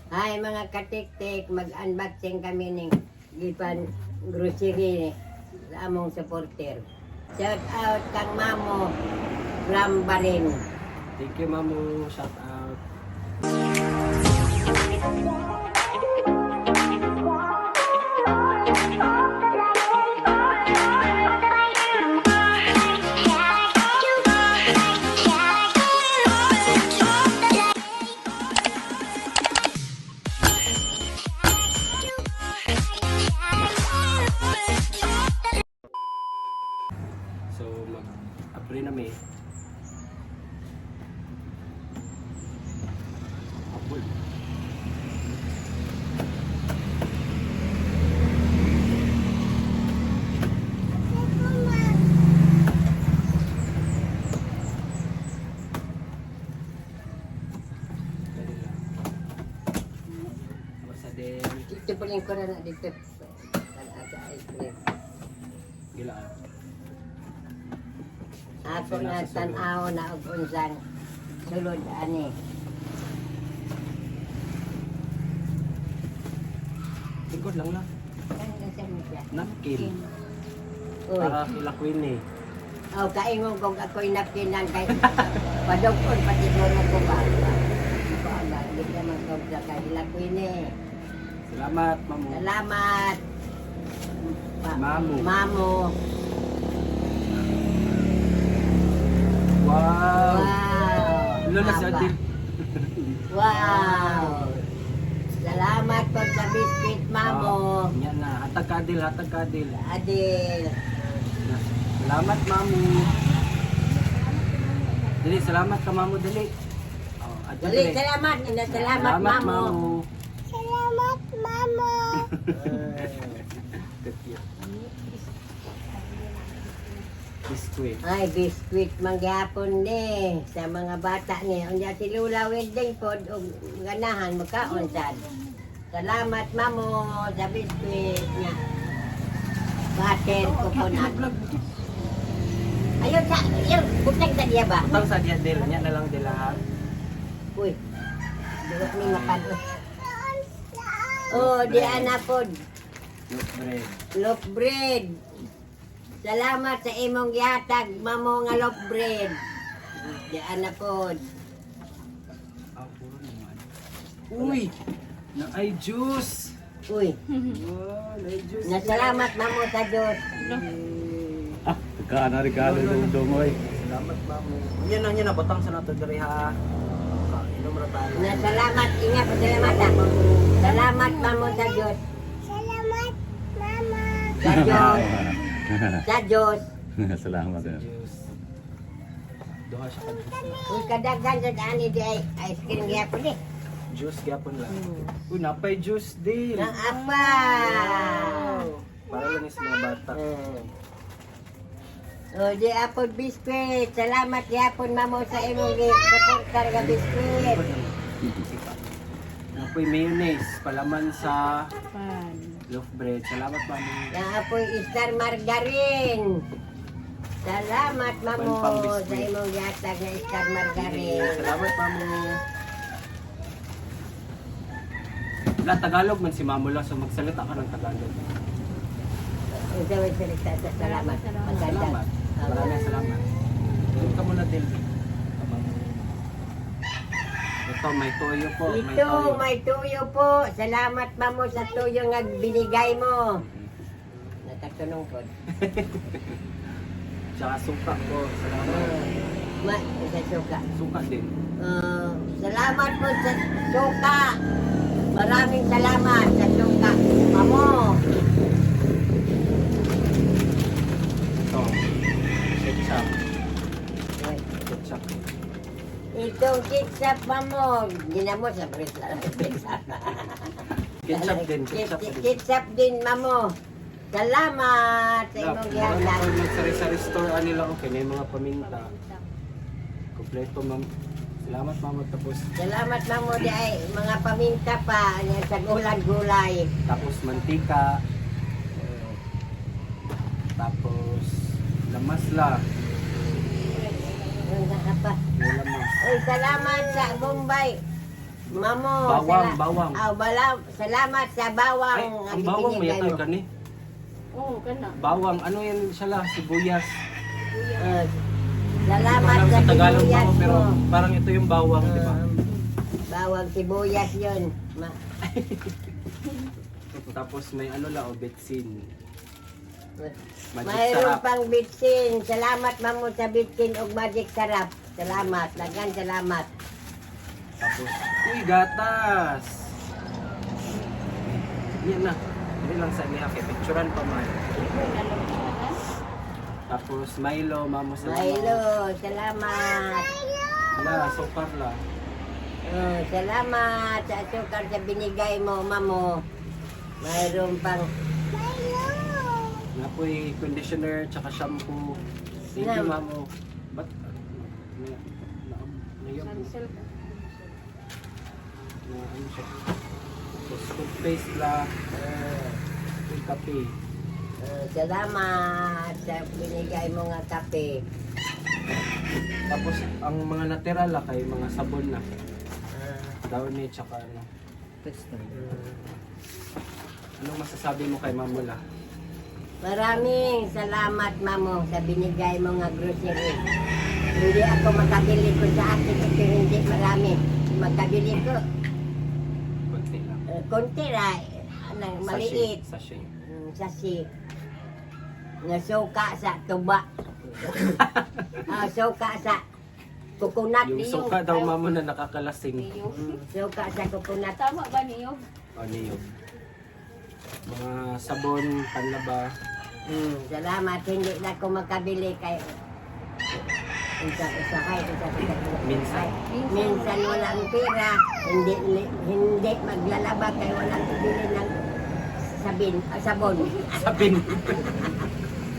Hi, mga katiktik, mag-unboxing kami ning gipan grocery sa among supporter. Shout out kang Mamo from Barin. Thank you, Mamu. Shout out. So, mag-apre na may. Apple. Dali lang. Basta din. Dito po ko na dito. Sa ice cream. Gila. Ako na tan-aw na og unsang sulod ani. Likod lang lang. Ano mo siya? Napkin. Uy. Para kila Queen eh. Oh, kaingon kong ako'y napkin lang kay padugon pati siguro ko ba. Ko ang hindi naman ko sa kanila Queen eh. Salamat, Mamu. Salamat. Mamo. Mamo. Wow! Wow. Lola si Aba. Adil. Wow. Salamat po sa biscuit, Mamo. Ah, yan na. Hatag ka, Adil. Hatag ka, Adil. Adil. Salamat, Mamu. Dali, salamat ka, Mamu. Dali. Oh, Adil, Dali, salamat. Ina, salamat, Mamo. Salamat, Mamu. Biscuit. Ay, biscuit mangyapon ni sa mga bata ni. Unya si Lula wedding pod og ganahan magkaon sad. Salamat, Mamo, sa biscuit niya. Butter, coconut. Ayun sa, ayun, butang sa diya ba? Utang sa diya, Del. Nya na lang, Del, ha? Uy, duwa ni makan. Oh, di ana pod. Loaf bread. Loaf bread. Salamat sa imong gihatag, Mamo, nga loaf bread. Di ana pod. Ah, puro naman. Uy! Na ay juice! Uy, Wow, na ay juice. nasalamat, Mamo, sa Diyos. Ah, kaan na regalo yung dongoy. Salamat, Mamu. Yan na, batang sa nato diri ha. Inom ra tayo. Nasalamat, ingat po, salamat ah. Salamat, Mamo, sa Diyos. Salamat, Mama. Sa Diyos. Sa Diyos. Salamat. Sa juice. Duha siya ka juice na. Uy, kadaghan sa daan di ay ice cream gyapon eh. Juice gyapon lang. Uy, napay juice din. Ang apa. Wow. Para lang ni sa mga bata. O, di apod biscuit. Salamat gyapon, Mamo, sa imong gi-suportar nga biscuit. Napoy mayonnaise, palaman sa loaf bread. Salamat, Mamo. Ang apoy star margarine. Salamat, Mamo, Pan pang sa biscuit. imong gihatag nga star margarine. Salamat, Mamo. Wala, Tagalog man si Mamo lang, so magsalita ka ng Tagalog. Unsa may salita sa salamat? Maganda. Salamat. Maraming salamat. Doon ka muna, Del. Ito, may toyo po. May Ito, toyo. may tuyo po. Salamat, Mamo, sa tuyo nga binigay mo. Natatunong po. Tsaka suka po. Salamat. Ma, sa suka. Suka din. Salamat po sa suka. Maraming salamat sa suka. Mamo. Ito. Ketchup. Ketchup. Itong ketchup, Mamo. Ginamo sa ketchup. Ketchup din. Ketchup din. Ketchup din, Mamo. Salamat sa imong Wala gihatag. po magsari-sari store anila, okay na yung mga paminta. Kompleto, ma'am. Salamat, ma'am. Tapos Salamat, Mamo, di ay mga paminta pa ano, sa gulay-gulay. tapos mantika. Tapos lamasla. Yung apa. Yung lamas. Uy, salamat sa Bombay. Mamo. Bawang, bawang. Ah, salamat sa bawang. Ay, ang bawang may ibinigay yatay mo. kani. Oo, kana. Bawang, ano yan siya la? Sibuyas. Ah, salamat Alam sa sa Tagalog sibuyas mamo, pero mo. parang ito yung bawang, di ba? Bawang sibuyas yun. Tapos may ano la, o betsin. Magic Mayroon sarap. pang bitsin. Salamat, Mamo, sa bitsin ug magic sarap. Salamat. Dagan salamat. Tapos, uy, gatas! Yan na. Hindi lang sa niya kay picturean pa man. Tapos Milo, mamo, salamat. Milo, salamat. La, sukar la. Oh, salamat sa asukar sa binigay mo, Mamo. Mayroon pang Napoy conditioner tsaka shampoo. Thank you, Na. mamo. Ba't na na na Cancel. na ano siya? Tapos toothpaste la, uy, kape. Oh, salamat sa binigay mo nga kape. Tapos ang mga natira la kay mga sabon na. Ah, Downy tsaka ano. Anong masasabi mo kay Mamo la? Maraming salamat, Mamo, sa binigay mo nga grocery. Hindi ako makabili ko sa akin ito, hindi marami. Makabili ko, Konti lang. Konti ra, anang maliit. Sachet. Sasi. Nga suka sa tuba. Ah, suka sa coconut. Yung suka daw mamo na nakakalasing. Niyog. Suka sa coconut. Tama ba niyog? O niyog. Mga sabon, panlaba. Salamat, hindi na ako makabili kay isa usahay, isa isa Minsan. Minsan walang pera, hindi hindi maglalaba kay walang bili ng sabon. Sabin.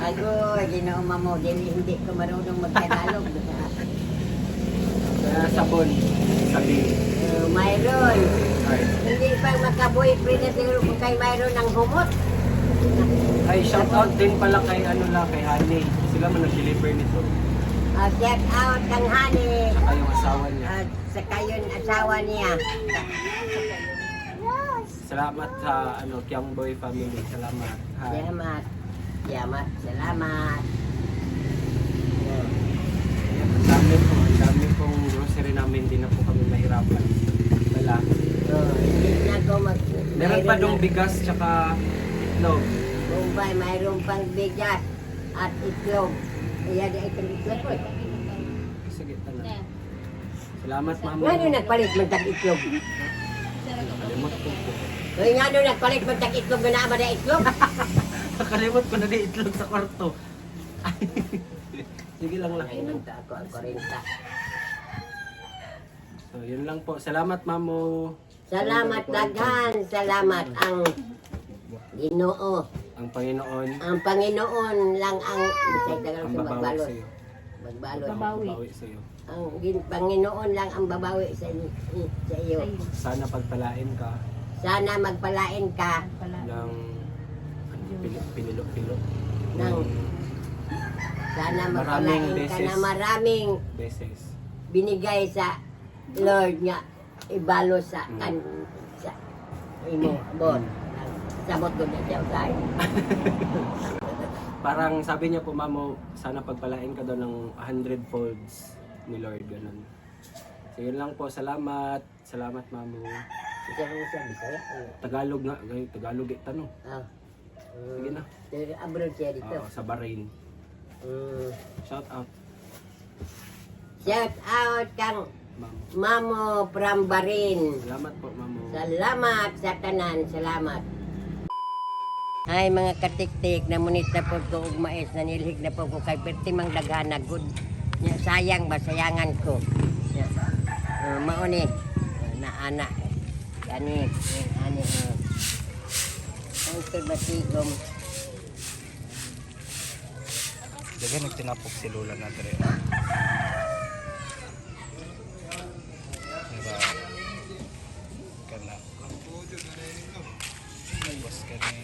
Agoy, Ginoo mo, dili hindi ko marunong magtagalog. Mga sabon. Sabin. Mayroon. Alright. Hindi pa maka-boyfriend na siguro kung kay mayroon ng humot. Ay, shout out din pala kay ano la, kay Honey. Sila man nag-deliver nito. Shout out kang Honey. Tsaka yung asawa niya. At saka yun asawa niya. Salamat sa ano, Kiang Boy family. Salamat. Hi. Salamat. Salamat. Salamat. Ayan, ang dami po. Ang dami pong grocery namin. Hindi na po kami mahirapan. Wala. Oh, hindi na ako mag... Meron pa dong bigas tsaka itlog. Bombay, mayroon pang bigas at itlog. Ayan, itong itlog ko. Sige, tala. Na. Salamat, mama. Nga nung nagpalit man tag itlog. Nakalimot ko po. Uy, nga nung nagpalit man tag itlog, nga naman na itlog. Nakalimot ko na di itlog sa kwarto. Sige lang lang. Ayun ako ang 40. So, yun lang po. Salamat, mamo. Salamat daghan, salamat ang Ginoo. Ang Panginoon Ang Panginoon lang ang sa Tagalog ang sa babawi magbalot. sa iyo. Magbalot. Babawi. Babawi sa iyo. Ang Panginoon lang ang babawi sa iyo. Sana pagpalain ka Sana magpalain ka Pala. ng ano, pinilo-pilo ng sana Maraming magpalain ka beses. na maraming beses. binigay sa Lord nga ibalo sa kan sa imo bon. Sabot ko na siya tayo. Parang sabi niya po, mamo, sana pagpalain ka daw ng 100 folds ni Lord. Ganun. So, yun lang po. Salamat. Salamat, mamo. Siya mo siya Bisaya. Tagalog nga. Gay, Tagalog eh, tanong. Ah. Sige na. Pero abroad siya dito. Oo, sa Bahrain. Shout out, Shout out kang mamo. Mamo from Bahrain. Salamat po, mamo. Salamat sa tanan, salamat. Ay mga katiktik, namunit na po ko og mais, nanilhig na po ko kay perti mang daghana good. Nya, sayang ba sayangan ko. Nya, mao ni na ana. Kani, ani. Ang batigom. Daghan nagtinapok si Lola na dire. Diba? Kana. Tapos kani.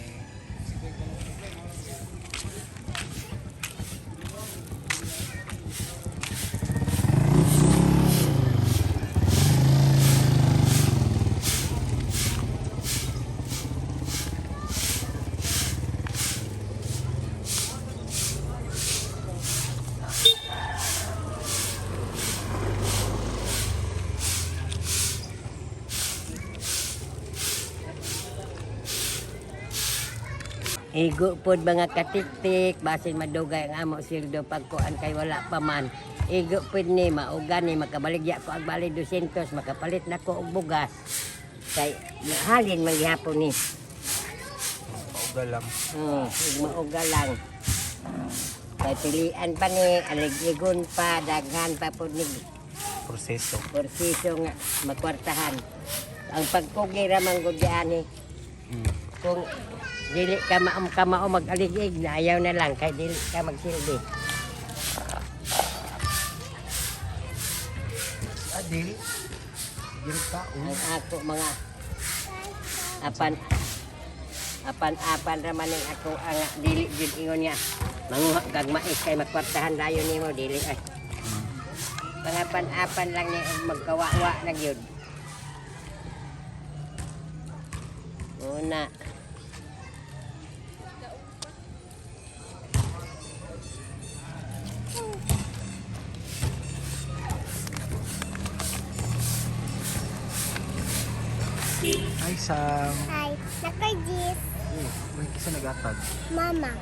Igo pod mga katiktik, basin madugay ang amo sildo pagkuan kay wala pa man. Igo pod ni mauga ni makabaligya ko ag bali 200, makapalit na ko og bugas. Kay halin man gihapon ni. Pauga lang. Oh, ug mauga lang. Kay pilian pa ni, alig-igon pa, daghan pa pod ni Proseso. porsiso nga makwartahan. Ang pagkugi ra man gud ani. Kung dili ka maam ka mao mag-alig-ig na ayaw na lang kay dili ka magsilbi. Si Adil. Girta. Ang ako mga apan apan apan ra man ning ako ang dili jud ingon niya. Manguha kag mais kay makwartahan dayon nimo dili ay. Pangapan-apan lang ni og magkawawa na gyud. Una. Hi, Sam. Hi. Nakajis. Uy, kisa nagatag. Mama.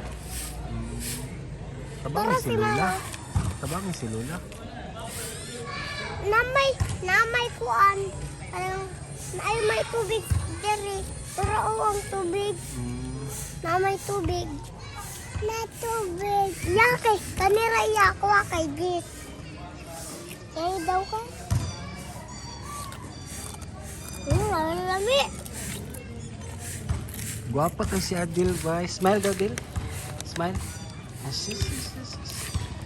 Tabang Tara si si Lola. Mama. Tabang si Lola. Namay, namay kuan. Anong, ay may tubig diri. Pero ang tubig. Namay tubig. Na tubig. Ya kay kanira ya ko kay gis. Kay daw ka. Ang lami. Guwapa kay si Adil, guys. Smile daw, Dil. Smile. Ah, sis, sis, sis, sis.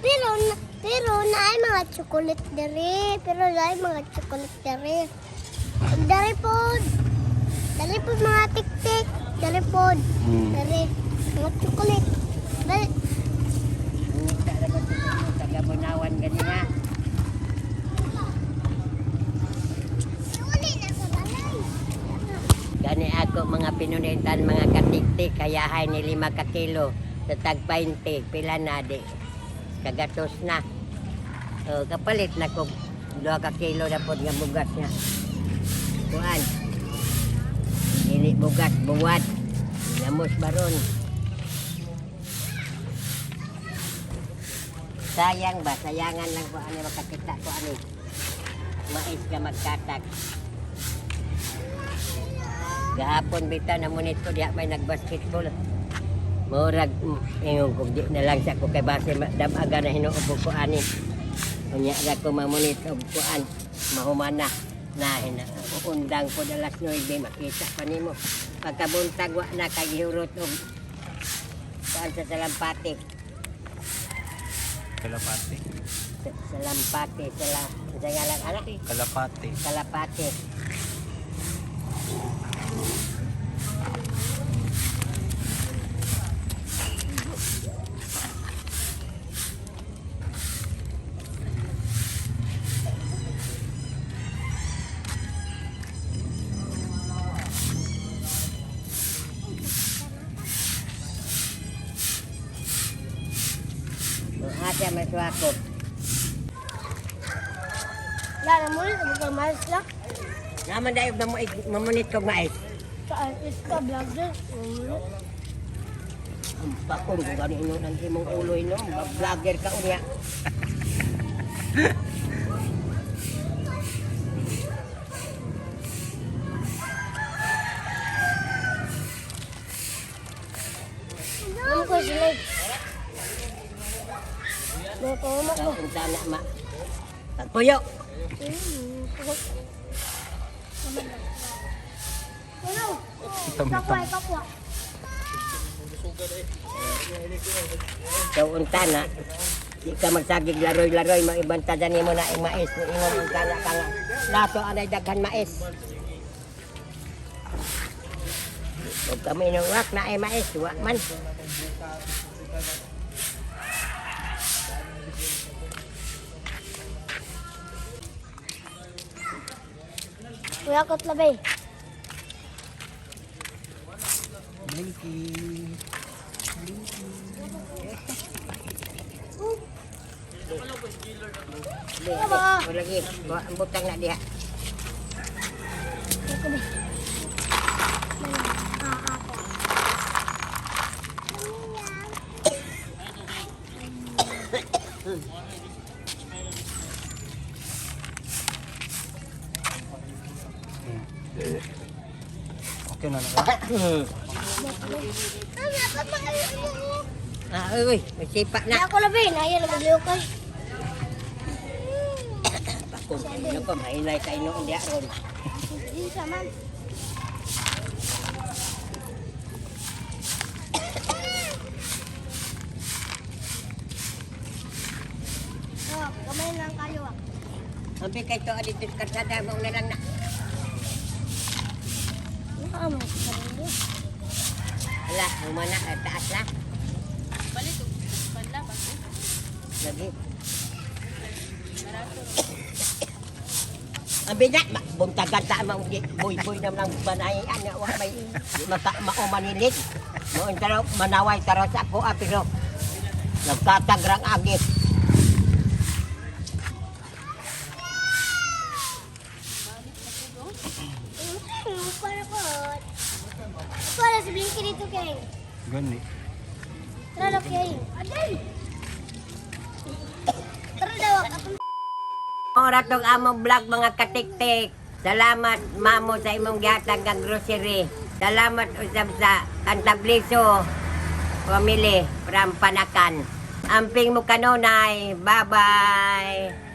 Pero pero naay mga chocolate diri, pero naay mga chocolate diri. Diri pod. Diri pod mga tik-tik, diri pod. Diri mga chocolate. Dali, Ngita ra ba taga Bunawan gani ha. uli na sa balay. Gani ako mga pinunitan mga katiktik kayahay ni 5 ka kilo sa tag 20 pila na di kagatos na. O, kapalit na ko 2 ka kilo na pod nga bugas nga. Kuan. Dili bugas buwat. Namos baron. Sayang ba? Sayangan lang ko ani makakita ko ani. Mais ka magkatag. Gahapon bitaw namunit ko diha may nagbasketball. Murag ingon ko di na lang sa ko kay base damaga na hinuob ko ani. Unya ra ko mamunit og kuan mahumana na hina undang ko alas 9 makita pa nimo. Pagkabuntag wa na kay gihurot og kuan sa salampati. Kalapate. Sa, salampati sala sa ngalan anak Kalapate. kalapati. Asa may suwakop. Lala mo rin, sa mais lang. Naman dahil mamunit kog mais. Sa iska vlogger. Ang bakong kung gano'n ino ng imong ulo ino, vlogger ka unya. Ano ko sila? Mo ko mo. Ikaw kung sana ma. Pagpuyo. Ano? Itam, itam. Kapwa, kapwa. Ikaw unta na. Di ka magsagig laroy-laroy, maibanta dyan mo na ang mais. Ingon unta na ka nga. Lato anay daghan mais. Huwag kami inuwak na ay mais. Wa man. Kuya kot labay. Blinky. Di, di. O lagi. Wa ang butang na diha. Okay na na. Tama, pa Ah, uy, uy, may sipa na. Ako labi, naya nagaliw ka. Kung ano ko, mahinay kayo noon diya ron. Hindi sa man. Oh, kamay lang kayo ah. Ampi kay to dito sa kalsada mo na lang na. Nakaamay sa sarili. Ala, humana, eh, taas na. Balik og panla ba? Lagi. Ang binak, buntagan ta ma boy boy na lang banay ana wa may maka maumanilig. Moon taraw manaway taraw sa ako ah, pero nagtatagrang agi. Para ko. Para sa blinky dito kay. Gani. Tara na kay. Aday. Tara daw atong Ora tong among vlog mga katiktik. Salamat mamo sa imong gihatag nga grocery. Salamat usab sa Kantabliso family from Panakan. Amping mo kanunay. Bye-bye.